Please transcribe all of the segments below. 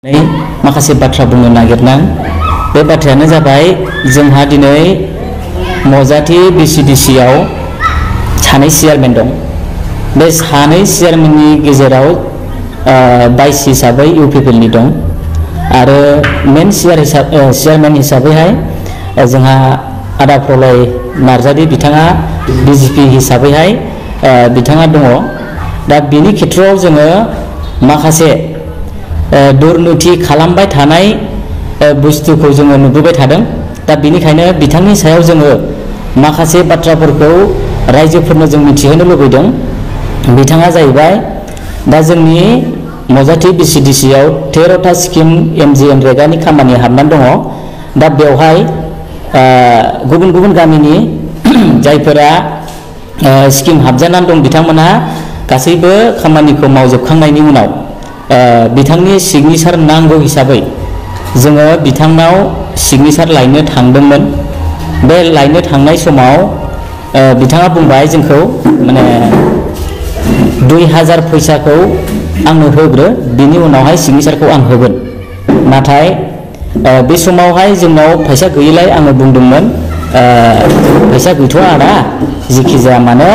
माखासे बाथ्रा बुंनो नागिरनां बे बाथ्रायानो जाबाय जोंहा दिनै मजाथि BCDC आव सानै चेयारमेन दं। बे सानै चेयारमेननि गेजेराव भाइस हिसाबै UPPL नि दं आरो मेन चेयारमेन हिसाबैहाय जोंहा आदा प्रलय नार्जारी बिथाङा BJP हिसाबैहाय बिथाङा दङ। दा बिनि खेत्रआव जोङो माखासे दुर्नीति खालामबाय थानाय बुस्थुखौ जोङो नुबोबाय थादों। दा बिनिखायनो बिथांनि सायाव जोङो माखासे बाथ्राफोरखौ रायजोफोरनो जों मिथिहोनो लुबैदों। बिथाङा जाहैबाय दा जोंनि मजाथि BCDC आव 13टा स्किम MGNREGAनि खामानि हाबनानै दङ। दा बेवहाय गुबुन गुबुन गामिनि जायफोरा स्किम हाबजानानै दं बिथांमोनहा गासैबो खामानिखौ मावजोबखांनायनि उनाव बिथांनि सिगनेचार नांगौ हिसाबै जोङो बिथांनाव सिगनेचार लायनो थांदोंमोन। बे लायनो थांनाय समाव बिथाङा बुंबाय जोंखौ माने 2000 फैसाखौ आंनो होग्रो बिनि उनावहाय सिगनेचारखौ आं होगोन। नाथाय बे समावहाय जोंनाव फैसा गैयैलाय आङो बुंदोंमोन फैसा गैथ'आ आदा जिखि जाया मानो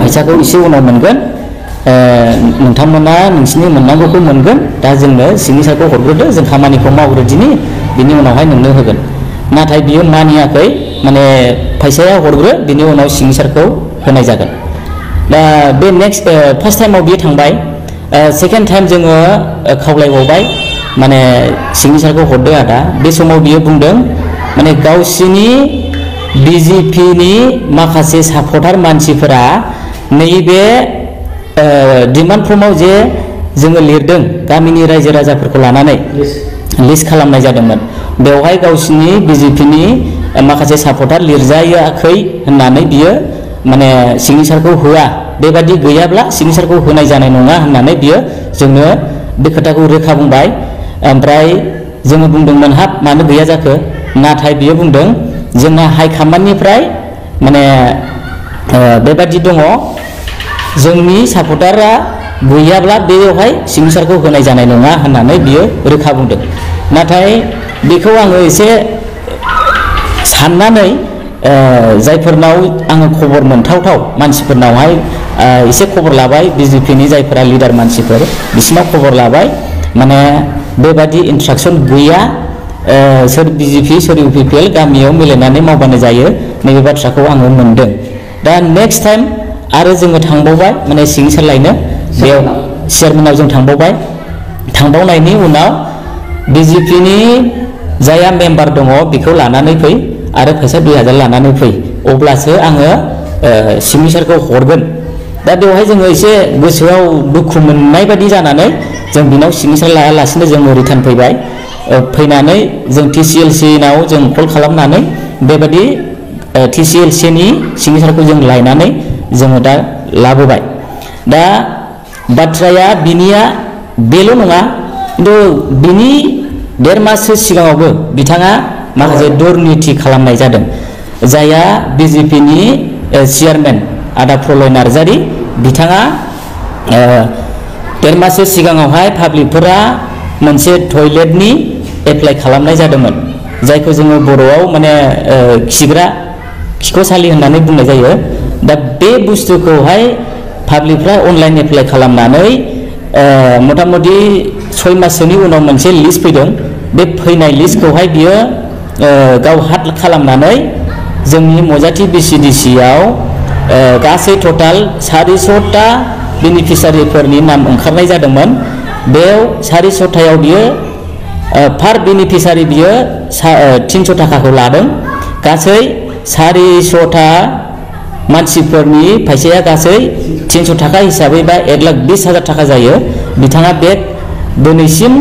फैसाखौ एसे उनाव मोनगोन नोंथांमोना नोंसिनि मोननांगौखौ मोनगोन दा जोंनो सिगनेचारखौ हरग्रोदो जों खामानिखौ मावग्रो दिनि बिनि उनावहाय नोंनो होगोन। नाथाय बियो मानियाखै माने फैसाया हरग्रो बिनि उनाव सिगनेचारखौ होनाय जागोन। दा बे नेक्स्ट फार्स्ट टाइमाव बियो थांबाय सेकेन्ड टाइम जोङो खावलायबावबाय माने सिगनेचारखौ हरदो आदा। बे समाव बियो बुंदों माने गावसिनि BJP नि माखासे सापर्टार मानसिफोरा नैबे डिमान्ड फर्माव जे जोङो लिरदों गामिनि रायजो राजाफोरखौ लानानै लिस्ट खालामनाय जादोंमोन बेवहाय गावसिनि BJP नि माखासे सापर्टार लिरजायाखै होननानै बियो माने सिगनेचारखौ होआ बेबादि गैयाब्ला सिगनेचारखौ होनाय जानाय नङा होननानै बियो जोंनो बे खोथाखौ रोखा बुंबाय। ओमफ्राय जोङो बुंदोंमोन हाब मानो गैया जाखो। नाथाय बियो बुंदों जोंना हाइकमान्डनिफ्राय माने बेबादि दङ जोंनि सापर्टारा गैयाब्ला बेयावहाय सिगनेचारखौ होनाय जानाय नङा होननानै बियो रोखा बुंदों। नाथाय बेखौ आङो एसे साननानै जायफोरनाव आङो खबर मोनथावथाव मानसिफोरनावहाय एसे खबर लाबाय BJP नि जायफोरा लिडार मानसिफोर बिसिनाव खबर लाबाय माने बेबादि इन्सट्राक्सन गैया सोर BJP सोर UPPL गामियाव मिलायनानै मावबानो जायो नैबे बाथ्राखौ आङो मोनदों। दा नेक्स्ट टाइम आरो जोङो थांबावबाय माने सिगनेचार लायनो बेयाव चेयारमेनाव जों थांबावबाय। थांबावनायनि उनाव BJP नि जाया मेम्बार दङ बेखौ लानानै फै आरो फैसा 2000 लानानै फै अब्लासो आङो सिगनेचारखौ हरगोन। दा बेवहाय जोङो एसे गोसोआव दुखु मोननाय बादि जानानै जों बिनाव सिगनेचार लायालासिनो जों रिटार्न फैबाय। फैनानै जों TCLC नाव जों कल खालामनानै बेबादि TCLC नि सिगनेचारखौ जों लायनानै जोङो दा लाबोबाय। दा बाथ्राया बिनिया बेल' नङा खिन्थु बिनि 1.5 माससो सिगाङावबो बिथाङा माखासे दुर्नीति खालामनाय जादों जायहा BJP नि चेयारमेन आदा प्रलय नार्जारी बिथाङा 1.5 माससो सिगाङावहाय पाब्लिकफोरा मोनसे टयलेटनि एप्लाइ खालामनाय जादोंमोन जायखौ जोङो बर'आव माने खिख'सालि होननानै बुंनाय जायो। दा बे बुस्थुखौहाय पाब्लिकफ्रा अनलाइन एप्लाइ खालामनानै मथा मथि 6 माससोनि उनाव मोनसे लिस्ट फैदों। बे फैनाय लिस्टखौहाय बियो गाव हात खालामनानै जोंनि मजाथि BCDC आव गासै टटाल 400टा बेनिफिसारिफोरनि नाम ओंखारनाय जादोंमोन। बेयाव 400टायाव बियो पार बेनिफिसारि बियो 300 थाखाखौ लादों। गासै 400टा मानसिफोरनि फैसाया गासै 300 थाखा हिसाबै बा 1,20,000 थाखा जायो। बिथाङा बे दिनैसिम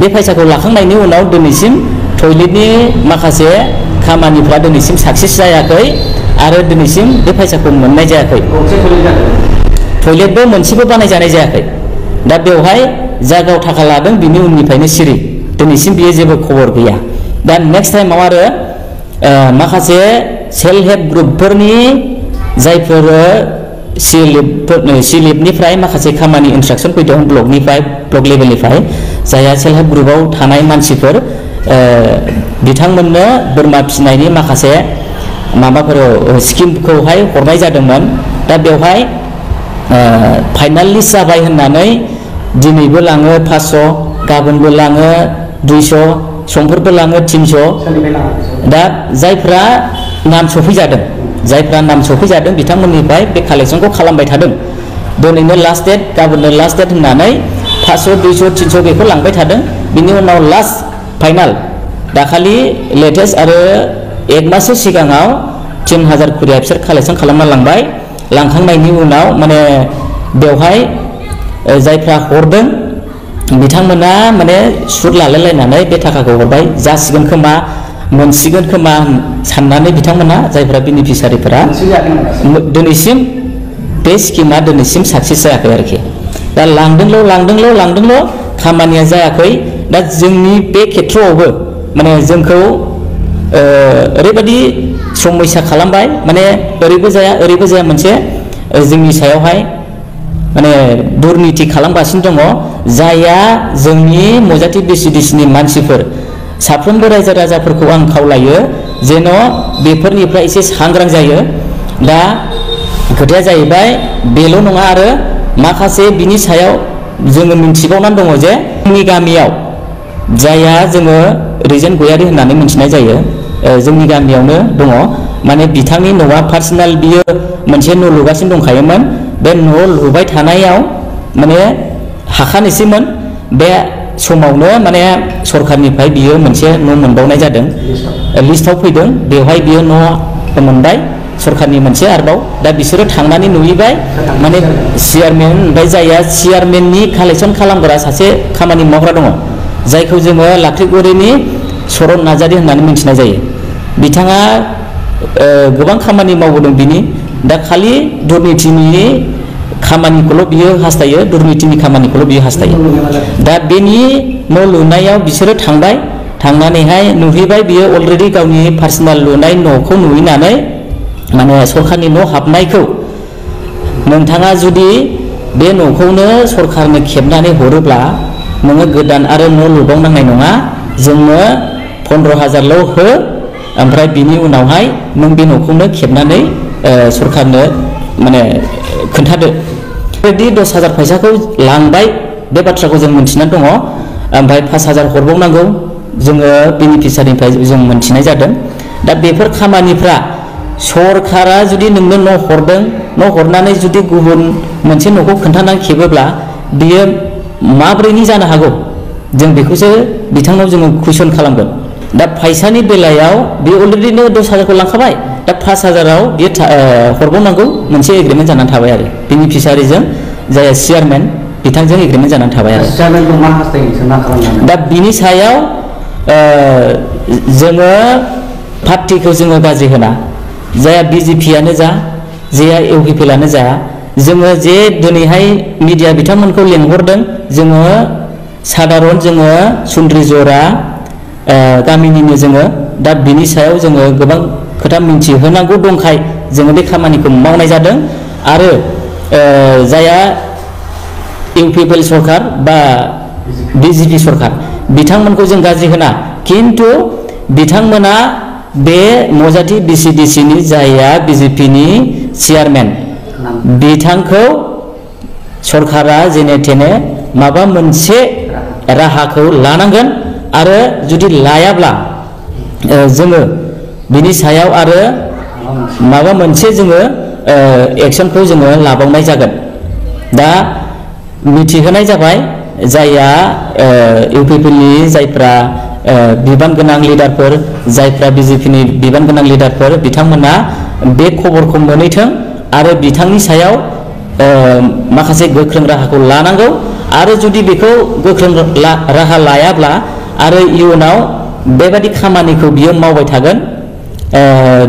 बे फैसाखौ लाखांनायनि उनाव दिनैसिम टयलेटनि माखासे खामानिफ्रा दिनैसिम साक्सेस जायाखै आरो दिनैसिम बे फैसाखौ मोननाय जायाखै। टयलेटबो मोनसेबो बानायजानाय जायाखै। दा बेवहाय जा गाव थाखा लादों बिनि उननिफ्रायनो सिरि दिनैसिम बियो जेबो खबर गैया। दा नेक्स्ट टाइमाव आरो माखासे सेल्फ हेल्प ग्रुपफोरनि जायफोर सिलिपनिफ्राय माखासे खामानि इन्सट्राक्सन फैदों ब्लक लेभेलनिफ्राय जायहा सेल्फ हेल्प ग्रुपआव थानाय मानसिफोर बिथांमोननो बोरमा फिसिनायनि माखासे माबाफोर स्किमखौहाय हरनाय जादोंमोन। दा बेवहाय फाइनाल लिस्ट जाबाय होननानै दिनैबो लाङो 500, गाबोनबो लाङो 200, समफोरबो लाङो 300। दा जायफ्रा नाम सफैजादों बिथांमोननिफ्राय बे कालेक्सनखौ खालामबाय थादों। दिनैनो लास्ट डेट, गाबोननो लास्ट डेट होननानै 500, 200, 300 बेखौ लांबाय थादों। बिनि उनाव लास्ट फाइनाल दाखालि लेटेस्ट आरो 1 माससो सिगाङाव 3000 कुरिया बिसोर कालेक्सन खालामना लांबाय। लांखांनायनि उनाव माने बेवहाय जायफ्रा हरदों बिथांमोना माने सुद लालायलायनानै बे थाखाखौ हरबाय, जासिगोन खोमा, मोनसिगोन खोमा साननानै बिथांमोना जायफ्रा बेनिफिसारिफोरा दिनैसिम बे स्किमा दिनैसिम साक्सेस जायाखै आरोखि। दा लांदोंल' खामानिया जायाखै। दा जोंनि बे खेथ्रआवबो माने जोंखौ ओरैबायदि समयसा खालामबाय, माने ओरैबो जाया मोनसे जोंनि सायावहाय माने दुर्नीति खालामगासिनो दङ। जायहा जोंनि मजाथि डिसिडिसिनि मानसिफोर साफ्रोमबो रायजो राजाफोरखौ आं खावलायो जेन' बेफोरनिफ्राय एसे सांग्रां जायो। दा खोथाया जाहैबाय बेल' नङा, आरो माखासे बिनि सायाव जोङो मिन्थिबावनानै दङ जे जोंनि गामियाव जायहा जोङो रिजेन गयारि होननानै मिन्थिनाय जायो, जोंनि गामियावनो दङ। माने बिथांनि न'आ पार्सनेल, बियो मोनसे न' लुगासिनो दंखायोमोन। बे न' लुबाय थानायाव माने हाखानोसैमोन। बे समावनो माने सरखारनिफ्राय बियो मोनसे न' मोनबावनाय जादों, लिस्टआव फैदों। बेवहाय बियो न' मोनबाय सरखारनि मोनसे आरोबाव। दा बिसोरो थांनानै नुहैबाय, माने चेयारमेन, ओमफ्राय जायहा चेयारमेननि कालेक्सन खालामग्रा सासे खामानि मावग्रा दङ, जायखौ जोङो लाख्रिगुरिनि चरन नार्जारि होननानै मिन्थिनाय जायो। बिथाङा गोबां खामानि मावबोदों बिनि। दा खालि दुर्नीतिनि खामानिखौल' बियो हास्थायो, दा बेनि न' लुनायाव बिसोरो थांबाय, थांनानैहाय नुहैबाय बियो अलरेडि गावनि पार्सनेल लुनाय न'खौ नुहैनानै माने सरखारनि न' हाबनायखौ नोंथाङा जुदि बे न'खौनो सरखारनो खेबनानै हरोब्ला नोङो गोदान आरो न' लुबावनांनाय नङा, जोंनो 15,000ल' हो, ओमफ्राय बिनि उनावहाय नों बे न'खौनो खेबनानै सरखारनो माने खोन्थादो। बेबायदि 10,000 फैसाखौ लांबाय, बे बाथ्राखौ जों मिन्थिनानै दङ। ओमफ्राय 5,000 हरबावनांगौ जोङो बेनिफिसारिनिफ्राय जों मिन्थिनाय जादों। दा बेफोर खामानिफ्रा सरखारा जुदि नोंनो न' हरदों, न' हरनानै जुदि गुबुन मोनसे न'खौ खोन्थानानै खेबोब्ला बियो माब्रैनि जानो हागौ, जों बेखौसो बिथांनाव जोङो कुइसन खालामगोन। दा फैसानि बेलायाव बियो अलरेडिनो 10,000खौ लांखाबाय, दा 5,000आव बियो हरबावनांगौ मोनसे एग्रिमेन्ट जानानै थाबाय आरो बेनिफिसारिजों जाय चेयारमेन बिथांजों एग्रिमेन्ट जानानै थाबाय आरो। दा बिनि सायाव जोङो पार्टिखौ जोङो गाज्रि होना, जाया बिजेपियानो जा, जाया इउपिपिएलआनो जा, जोङो जे दिनैहाय मिडिया बिथांमोनखौ लेंहरदों, जोङो साधारन जोङो सुन्द्रिजरा गामिनिनो जोङो दा बिनि सायाव जोङो गोबां खोथा मिन्थिहोनांगौ दंखाय जोङो बे खामानिखौ मावनाय जादों। आरो जाया इउपिपिएल सरकार बा बिजेपि सरकार बिथांमोनखौ जों गाज्रि होना, खिन्थु बिथांमोना बे मजाथि डिसिडिसिनि जायहा बिजेपिनि चेयारमेन बिथांखौ सरकारा जेने थेने माबा मोनसे राहाखौ लानांगोन। आरो जुदि लायाब्ला जोङो बिनि सायाव आरो माबा मोनसे जोङो एक्सनखौ जोङो लाबावनाय जागोन। दा मिथिहोनाय जाबाय जायहा इउपिपिएलनि जायफ्रा बिबान गोनां लिडारफोर, जायफ्रा बिजेपिनि बिबान गोनां लिडारफोर, बिथांमोना बे खबरखौ मोनहैथों आरो बिथांनि सायाव माखासे गोख्रों राहाखौ लानांगौ। आरो जुदि बेखौ गोख्रों राहा लायाब्ला आरो इयुनाव बेबादि खामानिखौ बियो मावबाय थागोन,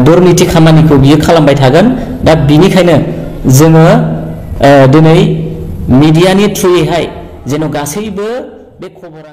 दुर्नीति खामानिखौ बियो खालामबाय थागोन। दा बिनिखायनो जोङो दिनै मिडियानि थ्रुयैहाय जेन' गासैबो बे खबरा